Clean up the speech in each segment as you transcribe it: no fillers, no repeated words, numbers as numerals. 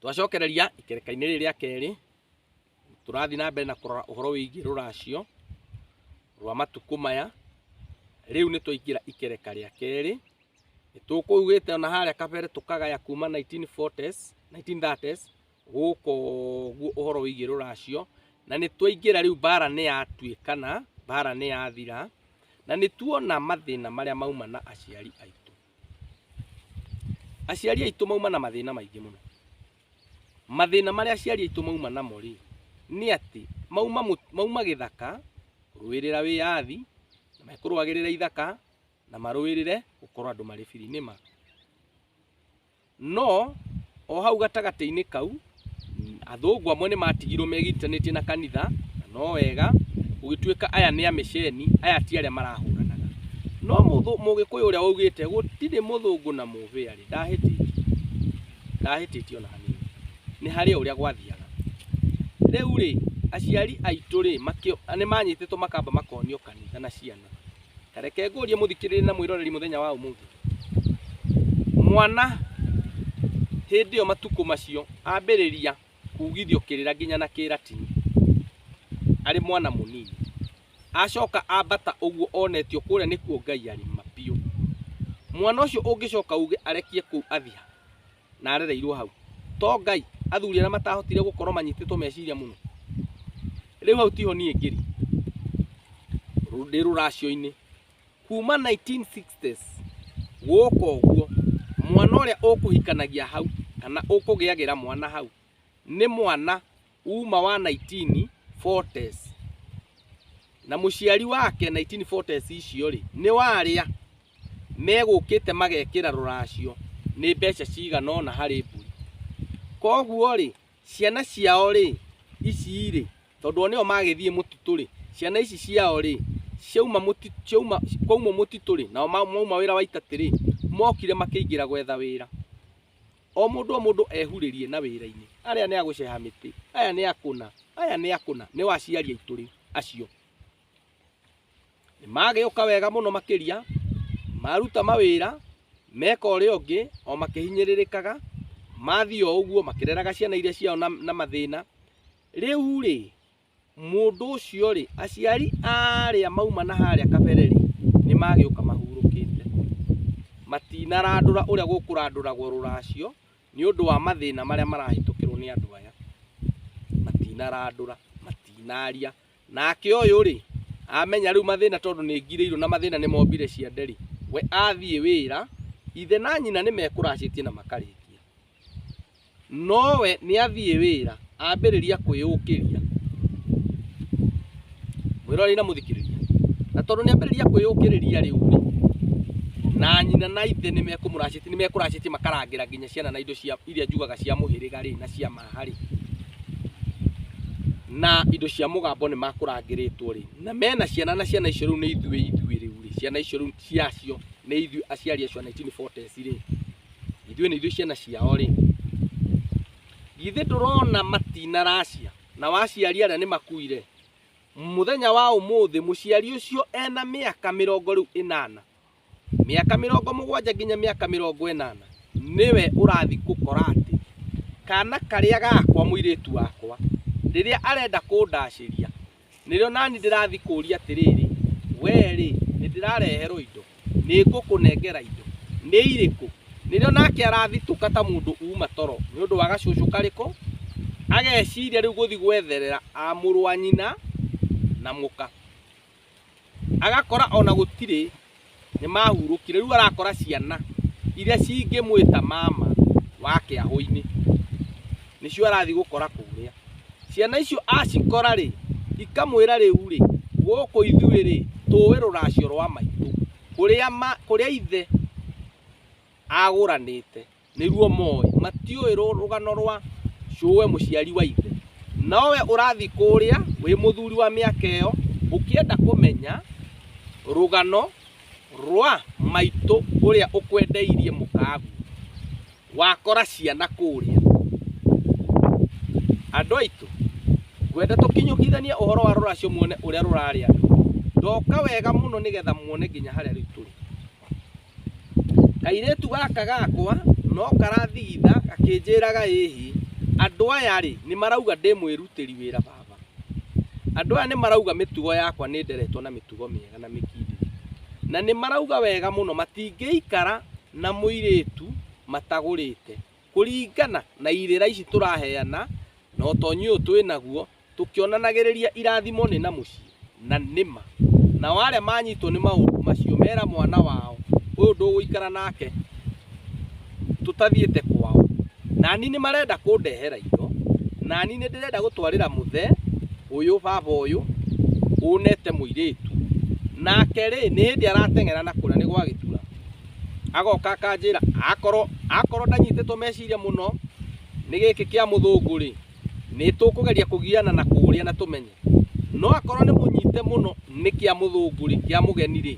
Twacokereria ikereka-inĩ rĩrĩ rĩa kerĩ, tũrathiĩ na mbere na kũrora ũhoro wĩgiĩ rũracio rwa matukũ maya. Rĩu nĩ twaingĩra ikereka rĩa kerĩ. Nĩ tũkũugĩte ona harĩa kabere tũkagaya kuma 1940s, 1930s gũka ũguo ũhoro wĩgiĩ rũracio, na nĩ twaingĩra rĩu mbara nĩ yatuĩkana, mbara nĩ yathira, na nĩ tuona mathĩna marĩa mauma na aciari aitũ. Aciari aitũ mauma na mathĩna maingĩ mũno. Mathĩna marĩa aciari aitũ mauma namo rĩ, nĩ atĩ mauma gĩthaka kũrũĩrĩra wĩyathi, na mekũrũagĩrĩra ithaka, na marũĩrĩre gũkorwo andũ marĩ free, nĩ ma. No o hau gatagatĩ-inĩ kau, athũngũ amwe nĩ matigirwo megitanĩtie na kanitha, na no wega, gũgĩtuĩka aya nĩ amĩceni, aya ti arĩa marahũranaga. No mũgĩkũyũ ũrĩa waugĩte gũtirĩ mũthũngũ na mũbĩa rĩ, ndahĩtĩtie. Ndahĩtĩtie ona hanini. Nĩ harĩ ũrĩa gwathiaga. Rĩu rĩ, aciari aitũ rĩ, nĩ manyitĩtwo makamba makonio kanitha na ciana. Ta reke ngũrie mũthikĩrĩria na mwĩroreri mũthenya wa ũmũthĩ. Mwana hĩndĩ ĩyo matukũ macio ambĩrĩria kugithio kĩrĩra nginya na kĩratini arĩ mwana mũnini. Acoka ambata ũguo onetio kũrĩa nĩkuo Ngai arĩ ma biũ. Mwana ũcio ũngĩcoka uge arekie kũu athiĩ na arereirwo hau, to Ngai athuri arĩa matahotire gũkorwo manyitĩtwo meciria mũno. Rĩu hau tiho niĩ ngĩrĩ, ndĩ rũracio-inĩ kuma 1960s gũka ũguo, mwana ũrĩa ũkũhikanagia hau kana ũkũgĩagĩra mwana hau nĩ mwana uma wa 1940s, na mũciari wake 1940s icio rĩ nĩ warĩa megũkĩte magekĩra rũracio nĩ mbeca cigana ũna harĩ mbũri. Koguo rĩ, ciana ciao rĩ, ici rĩ, tondũ o nĩo magĩthiĩ mũtitũ rĩ, ciana ici ciao rĩ, ciauma mũtitũ, ciauma kwauma mũtitũ rĩ, nao mauma wĩra wa itatĩ rĩ, mokire makĩingĩra gwetha wĩra. O mũndũ o mũndũ ehurĩrie na wĩra-inĩ. Arĩa nĩ agũceha mĩtĩ, aya nĩ akũna, aya nĩ akũna, nĩ aciari aitũ rĩ, acio. Nĩ magĩũka wega mũno makĩria, maruta mawĩra, meka ũrĩa ũngĩ, o makĩhinyĩrĩrĩkaga, mathiĩ o ũguo, makĩreraga ciana iria ciao na mathĩna. Rĩu rĩ, mũndũ ũcio rĩ, aciari arĩa mauma na harĩa kabere rĩ, nĩ magĩũka mahurũkĩte. Matinarandũra ũrĩa gũkũrandũragwo rũracio, nĩ ũndũ wa mathĩna marĩa marahĩtũkĩrwo nĩ andũ aya. Matinarandũra, matinaria. Nake ũyũ rĩ, amenya rĩu mathĩna tondũ nĩ ngirĩirwo na mathĩna nĩ mombire ciande rĩ, we athiĩ wĩra, ithe na nyina nĩ mekũracĩtie na makarĩkia. Nowe nĩ athiĩ wĩra, ambĩrĩria kwĩyũkĩria. Mwĩroreri na mũthikĩrĩria. Na tondũ nĩ ambĩrĩria kwĩyũkĩrĩria rĩu rĩ, na nyina na ithe nĩ mekũmũracĩtie, nĩ mekũracĩtie makarangĩra nginya ciana na indo cia iria njugaga cia mũhĩrĩga rĩ, na cia maha rĩ. Na indo cia mũgambo nĩ makũrangĩrĩtwo rĩ, na mena ciana na ciana icio rĩu nĩ ithuĩ ithuĩ rĩu rĩ, ciana icio rĩu ciacio nĩ ithuĩ aciari acio a 1940s rĩ, ithuĩ nĩ ithuĩ ciana ciao rĩ. Githĩ ndũrona matinaracia na waciari arĩa nĩ makuire. Mũthenya wa ũmũthĩ mũciari ũcio ena mĩaka mĩrongo rĩu ĩnana, mĩaka mĩrongo mũgwanja nginya mĩaka mĩrongo ĩnana, nĩwe ũrathiĩ gũkora atĩ kana karĩa gakwa mũirĩtu wakwa rĩrĩa arenda kũndacĩria, nĩrĩo nani ndĩrathiĩ kũria atĩrĩrĩ, we rĩ nĩ ndĩrareherwo indo, nĩ ngũkũnengera indo, nĩ irĩkũ? Nĩrĩo nake arathitũka ta mũndũ uma toro nĩ ũndũ wa gacũcũ karĩkũ, ageciria rĩu gũthiĩ gwetherera a mũrũ wa nyina na mũka. Agakora ona gũtirĩ, nĩ mahurũkire. Rĩu arakora ciana iria cingĩmwĩta mama wa kĩahũ-inĩ, nĩcio arathiĩ gũkora kũrĩa. Ciana icio acikora rĩ, ikamwĩra rĩu rĩ, gũkũ ithuĩ rĩ, tũĩ rũracio rwa maitũ, kũrĩa ithe agũranĩte nĩruo moĩ, matiũĩ rũgano rwa cũwe mũciari wa ithe. Nowe ũrathiĩ kũrĩa wĩ mũthuri wa mĩaka ĩyo ũkĩenda kũmenya rũgano rwa maitũ ũrĩa ũkwendeirie mũkagu, wakora ciana kũrĩa. Andũ aitũ, ngwenda tũkinyũkithanie ũhoro wa rũracio muone ũrĩa rũrarĩ andũ. Ndoka wega mũno nĩgetha muone nginya harĩa rĩu tũrĩ. Kairĩtu gaka gakwa no karathigitha gakĩnjĩraga ĩhĩ, Andũ aya rĩ nĩ marauga ndĩ mwĩrutĩri wĩra baba. Andũ aya nĩ marauga mĩtugo yakwa nĩ nderetwo na mĩtugo mĩega na mĩkindĩrĩku. Na nĩ marauga wega mũno matingĩikara na mũirĩtu matagũrĩte. Kũringana na irĩra ici tũraheana na ũtonyi ũyũ twĩnaguo tũkĩonanagĩrĩria irathimo nĩ na mũciĩ na nĩma. Nao arĩa manyitwo nĩ maũndũ macio mera mwana wao ũyũ ndũgũikara nake tũtathiĩte kwao. Nani nĩ marenda kũndehera indo, nani nĩ ndĩrenda gũtwarĩra mũthee ũyũ baba ũyũ ũnete mũirĩtu. Nake rĩ nĩ hĩndĩ arateng'era na kũrĩa nĩ gwagĩtura. Agoka akanjĩra akorwo ndanyitĩtwo meciria mũno nĩ gĩkĩ kĩa mũthũngũ rĩ, nĩ tũkũgeria kũgiana na kũrĩa na tũmenye. No akorwo nĩ mũnyite mũno nĩ kĩa mũthũngũ rĩ, kĩa mũgeni rĩ,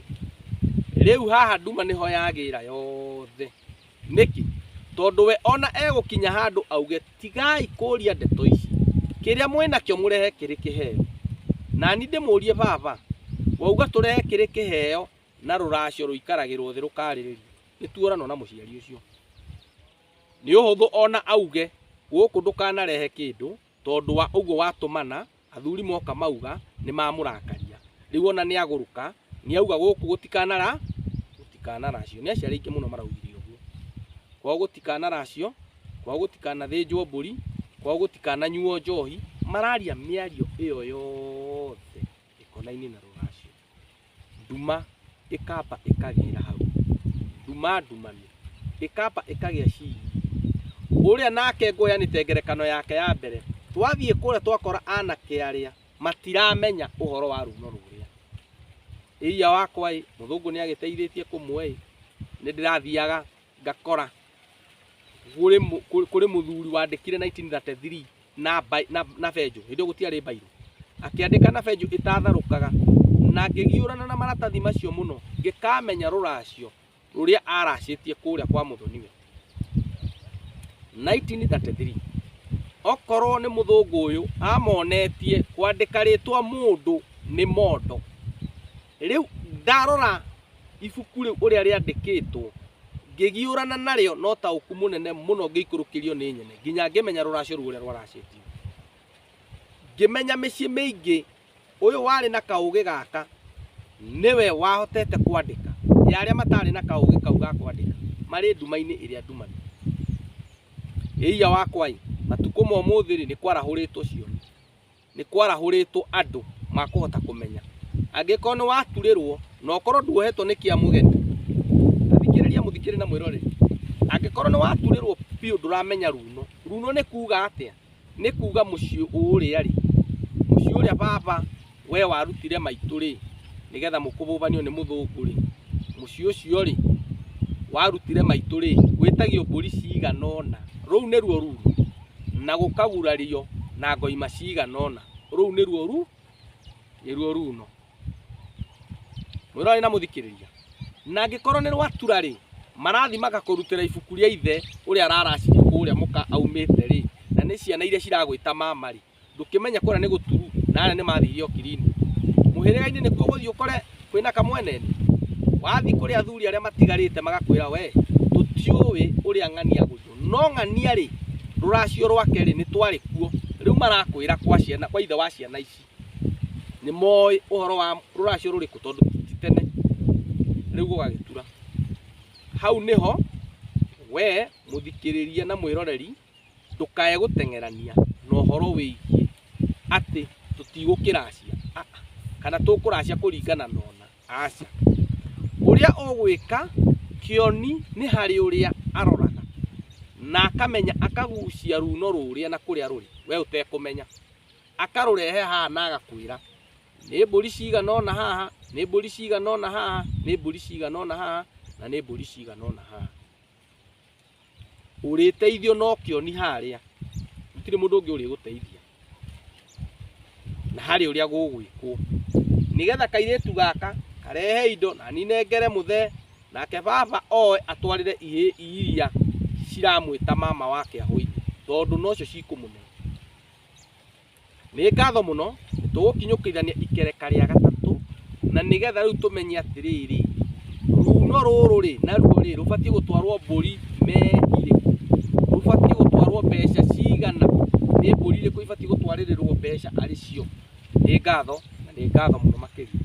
rĩu haha nduma nĩho yagĩra yothe. Nĩkĩ? Tondũ we ona egũkinya handũ auge tigai kũria ndeto ici, kĩrĩa mwĩnakĩo mũrehe kĩrĩ kĩheo. Nani ndĩmũrie baba, wauga tũrehe kĩrĩ kĩheo na rũracio rũikaragĩrwo thĩ rũkarĩrĩrio. Nĩ tuoranwo na mũciari ũcio. Nĩ ũhũthũ ona auge gũkũ ndũkanarehe kĩndũ tondũ wa ũguo watũmana athuri moka mauga nĩ mamũrakaria. Rĩu ona nĩ agũrũka nĩ auga gũkũ gũtikanaracio. Nĩ aciari aingĩ mũno maraugire ũguo. Kwao gũtikanaracio, kwao gũtikanathĩnjwo mbũri, kwao gũtikananyuo njohi, mararia mĩario ĩyo yothe ĩkonainie na rũracio. Nduma ĩkamba ĩkagĩra hau. Nduma ndumanu ĩkamba ĩkagĩa ciri. Ũrĩa nake ngũheanĩte ngerekano yake ya mbere, twathiĩ kũrĩa twakora anake arĩa matiramenya ũhoro wa runo rũrĩa. Ĩia wakwa ĩ, mũthũngũ nĩ agĩteithĩtie kũmwe ĩ, nĩ ndĩrathiaga ngakora kũrĩ mũthuri wandĩkire 1933 na benjũ, hĩndĩ ĩyo gũtiarĩ mbairũ. Akĩandĩka na benjũ ĩtatharũkaga na ngĩgiũrana na maratathi macio mũno, ngĩkamenya rũracio rũrĩa aracĩtie kũrĩa kwa mũthoniwe. 1933 okorwo nĩ mũthũngũ ũyũ amonetie kwandĩka rĩtwa mũndũ nĩ mondo. Rĩu ndarora ibuku rĩu ũrĩa rĩandĩkĩtwo ngĩgiũrana narĩo no taũku mũnene mũno ngĩikũrũkĩrio nĩ nyene nginya ngĩmenya rũracio rũrĩa rwaracĩtio. Ngĩmenya mĩciĩ mĩingĩ ũyũ warĩ na kaũgĩ gaka nĩwe wahotete kwandĩka, ya arĩa matarĩ na kaũgĩ kau ga kwandĩka marĩ nduma-inĩ ĩrĩa ndumanu. Ĩia wakwa ĩ, matukũ ma ũmũthĩ rĩ, nĩ kwarahũrĩtwo cioni, nĩ kwarahũrĩtwo andũ makũhota kũmenya. Angĩkorwo nĩ waturĩrwo na ũkorwo nduohetwo nĩ kĩa mũgeni, thikĩrĩria mũthikĩrĩria na mwĩroreri. Angĩkorwo nĩ waturĩrwo biũ ndũramenya runo. Runo nĩ kuga atĩa? Nĩ kuga mũciĩ ũrĩa rĩ, mũciĩ ũrĩa baba we warutire maitũ rĩ, nĩgetha mũkũbũbanio nĩ mũthũngũ rĩ, mũciĩ ũcio rĩ warutire maitũ rĩ, gwĩtagio mbũri cigana ũna. Rũu nĩruo runo. Na gũkagurario na ngoima cigana ũna. Rũu nĩruo nĩruo runo. Mwĩroreri na mũthikĩrĩria. Na angĩkorwo nĩ rwatura rĩ, marathi magakũrutĩra ibuku rĩa ithe ũrĩa araracirie kũrĩa mũka aumĩte rĩ, na nĩ ciana iria ciragwĩta mama rĩ, ndũkĩmenya kũrĩa nĩ gũturu na arĩa nĩ mathire o kiriniki. Mũhĩrĩga-inĩ nĩkuo ũgũthiĩ ũkore kwĩna kamweneni. Wathiĩ kũrĩ athuri arĩa matigarĩte magakwĩra we tũtiũĩ ũrĩa ng'ania agũrirwo. No ng'ania rĩ, rũracio rwake rĩ nĩ twarĩ kuo. Rĩu marakwĩra kwa ciana, kwa ithe wa ciana ici nĩ moĩ ũhoro wa rũracio rũrĩkũ tondũ ti tene. Rĩu gũgagĩtura. Hau nĩho we mũthikĩrĩria na mwĩroreri ndũkae gũteng'erania na ũhoro wĩgiĩ atĩ tũtigũkĩracia kana tũkũracia kũringana na ona. Aca. Ũrĩa ũgwĩka kĩoni nĩ harĩ ũrĩa aroraga na akamenya akagucia runo rũrĩa na kũrĩa rũrĩ we ũtekũmenya, akarũrehe haha na agakwĩra nĩ mbũri cigana ũna haha, nĩ mbũri cigana ũna haha, nĩ mbũri cigana ũna haha, na nĩ mbũri cigana ũna haha. Ũrĩteithio no kĩoni harĩa, gũtirĩ mũndũ ũngĩ ũrĩgũteithia. Na harĩ ũrĩa gũgwĩkwo nĩgetha kairĩtu gaka karehe indo na ninengere mũthee nake baba oe atwarĩre ihĩĩ iria ciramwĩta mama wake ahũire tondũ nocio cikũmũne. Nĩ ngatho mũno, nĩ tũgũkinyũkithania ikereka rĩa gatatũ na nĩgetha rĩu tũmenye atĩrĩrĩ, runo rũrũ rĩ naruo rĩ rũbatiĩ gũtwarwo mbũri me irĩkũ, rũbatiĩ gũtwarwo mbeca cigana Nĩ mbũri irĩkũ ibatiĩ gũtwarĩrĩrwo mbeca arĩ cio? Nĩ ngatho na nĩ ngatho mũno makĩria.